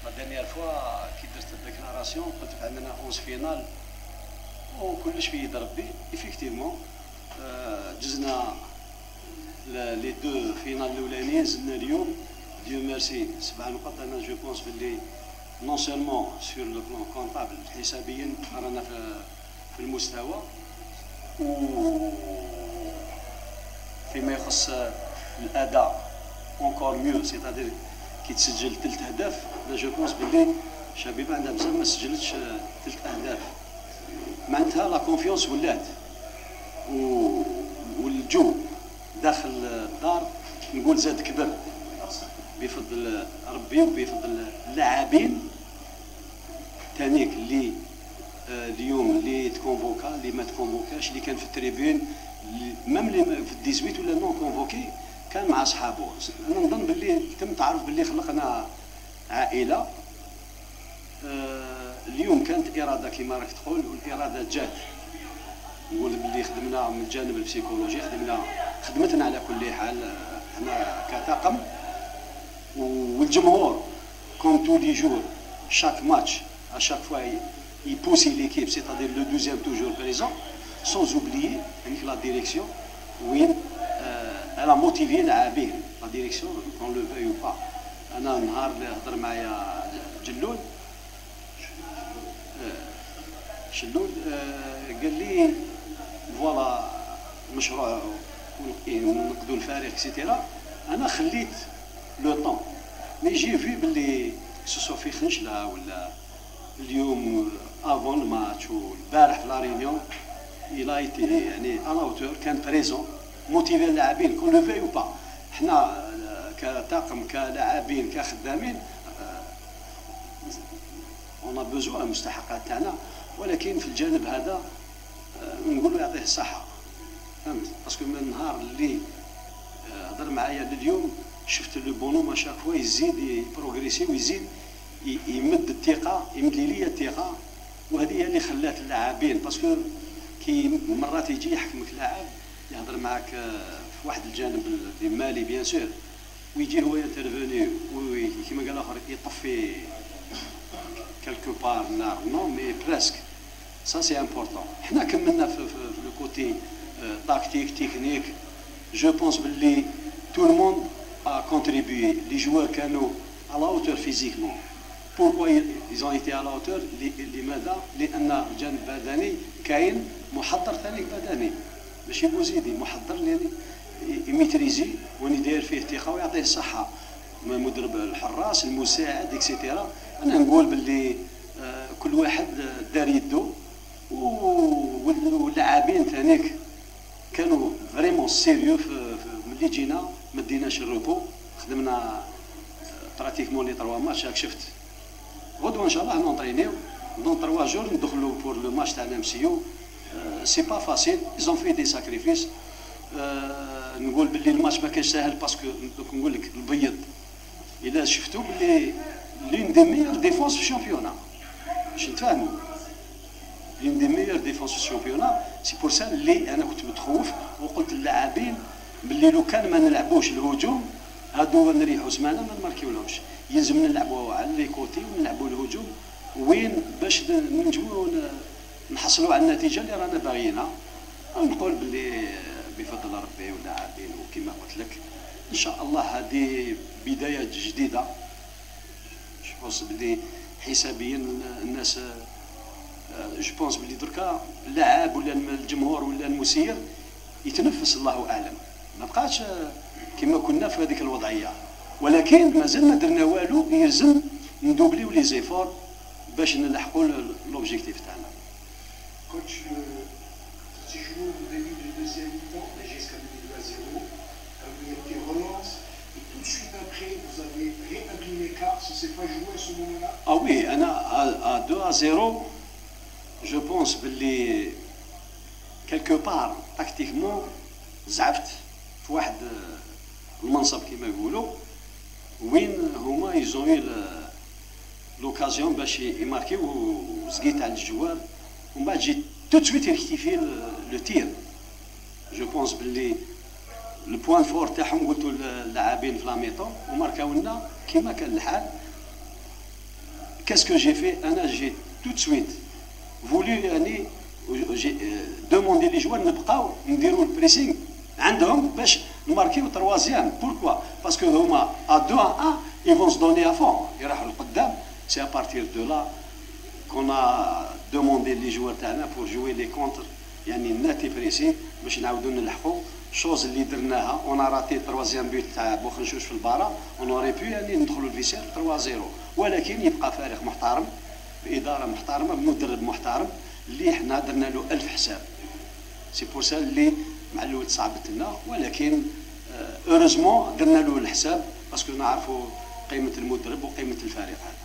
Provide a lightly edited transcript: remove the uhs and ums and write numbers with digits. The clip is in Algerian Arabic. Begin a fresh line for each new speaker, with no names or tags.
la dernière fois كي درت ال déclaration قلت عندنا 11 finales وكلش في يد ربي. effectivement جزنا les deux finales الاولانيين، زدنا اليوم Dieu merci 7 نقط. انا je pense باللي non seulement sur le plan comptable، حسابيا رانا في المستوى، و فيما يخص الاداء encore mieux، c'est-à-dire كي تسجل 3 اهداف، انا je pense باللي شبيبة عندها بزاف ما سجلتش 3 اهداف، معناتها la confiance ولات والجو داخل الدار نقول زاد كبر بفضل ربي وبفضل اللاعبين تانيك اللي اليوم اللي تكونفوكا، اللي ما تكونفوكاش، اللي كان في ال tribune، même اللي في 18 ولا non convoqué كان مع صحابه. انا نظن باللي تم تعرف باللي خلقنا عائله. اليوم كانت اراده كما راك تقول، والارادة جات. نقول باللي خدمنا من الجانب ال psychologique، خدمنا خدمتنا على كل حال احنا كطاقم والجمهور comme tous les jours، chaque match، à chaque fois il pousse l'équipe، c'est-à-dire le douzième toujours présent، sans oublier la direction وين elle a motivé اللاعبين، la direction، qu'on le veuille ou pas. انا النهار اللي هضر معايا جلول شلول قال لي voilà مشروع ونقدوا الفريق et cetera، انا خليت le temps، mais j'ai vu باللي ce soit في خنشله ولا اليوم avant الماتش والبارح في la réunion، il a été يعني à la hauteur، كان présent، motivé اللاعبين، qu'on le veuille ou pas. حنا كطاقم، كلاعبين، كخدامين، on a besoin المستحقات تاعنا، ولكن في الجانب هذا نقولوا يعطيه الصحه، فهمت؟ parce que من النهار اللي هضر معايا لليوم شفت le bonhomme à chaque fois يزيد ي progresser ويزيد يمد الثقه، يمد لي الثقه، وهذه هي اللي خلات اللاعبين، parce que كي مرات يجي يحكمك لاعب يهضر معك في واحد الجانب المالي bien sûr، ويجي هو intervenir وكيما قال الاخر يطفي quelque part النار، non mais presque، ça c'est important. حنا كملنا في le côté tactique، technique، je pense باللي tout le monde a contribué. les joueurs كانوا à la hauteur physiquement. pourquoi ils ont été à la hauteur؟ لماذا؟ لان الجانب البدني كاين محضر ثاني بدني، ماشي بوزيدي، محضر اللي ي maîtriser واني داير فيه ثقة ويعطيه الصحه، مدرب الحراس، المساعد، et cetera. انا نقول باللي كل واحد دار يدو، واللاعبين ثانيك كانوا vraiment sérieux. ملي جينا ما ديناش ال repos، خدمنا pratiquement les trois matchs. راك شفت، غدوه ان شاء الله نونطرينيو، dans 3 jours ندخلوا pour le match تاع l'MCO. c'est pas facile، ils ont fait des sacrifices. نقول باللي الماتش ما كانش ساهل، parce que دوك نقول لك البيض الا شفتوا باللي l'une des meilleures défenses في ال championnat، باش نتفاهموا، l'une des meilleures défenses في ال championnat. c'est pour ça اللي انا كنت متخوف وقلت للاعبين باللي لو كان ما نلعبوش الهجوم هادو نريحوا سمانه ما نماركيولهمش، يلزم نلعبوا على les côtés ونلعبوا الهجوم وين باش ننجموا نحصلوا على النتيجة اللي رانا باغيينها. نقول باللي بفضل ربي واللاعبين، وكما قلت لك ان شاء الله هذه بداية جديده. je pense باللي حسابيا الناس، je pense باللي دركا اللاعب ولا الجمهور ولا المسير يتنفس، الله اعلم، ما بقاش كما كنا في هذيك الوضعيه، ولكن مازال ما درنا والو، يلزم ندوبليو les efforts باش نلحقوا l'objectif تاعنا.
Coach, petit jour au début du deuxième mi-temps, la JSK menait 2 à 0, une relance, et tout de suite après, vous avez rétabli l'écart. Ça ne s'est pas joué à ce moment-là؟
Ah oui, أنا à 2 à 0، je pense باللي quelque part tactiquement زعفت في واحد المنصب كما يقولوا، وين هما ils ont eu l'occasion باش يماركيو وزقيت على ال joueurs، ومن بعد j'ai tout de suite rectifié le tir. je pense باللي le point fort تاعهم قلتوا اللاعبين في la mi-temps وماركاو لنا كما كان الحال. Qu'est-ce que j'ai fait؟ انا j'ai tout de suite voulu، يعني j'ai demandé les joueurs نبقاو نديرو ال pressing عندهم باش نماركيو troisième. Pourquoi؟ Parce que هما à 2-1 ils vont se donner à fond، يروحوا لقدام. C'est à partir de là qu'on a demandé les joueurs تاعنا pour jouer les contres، يعني ناتي pressing باش نعاودو نلحقوا، chose اللي درناها. On a raté troisième but تاع بوخنشوش في البارا، on aurait pu يعني ندخلوا ال vestiaire 3-0. ولكن يبقى فريق محترم، بادارة محترمه، بمدرب محترم اللي حنا درنا له الف حساب. C'est pour ça اللي مع الاول صعبت لنا، ولكن heureusement درنا له الحساب parce que نعرفوا قيمة المدرب وقيمه الفريق هذا.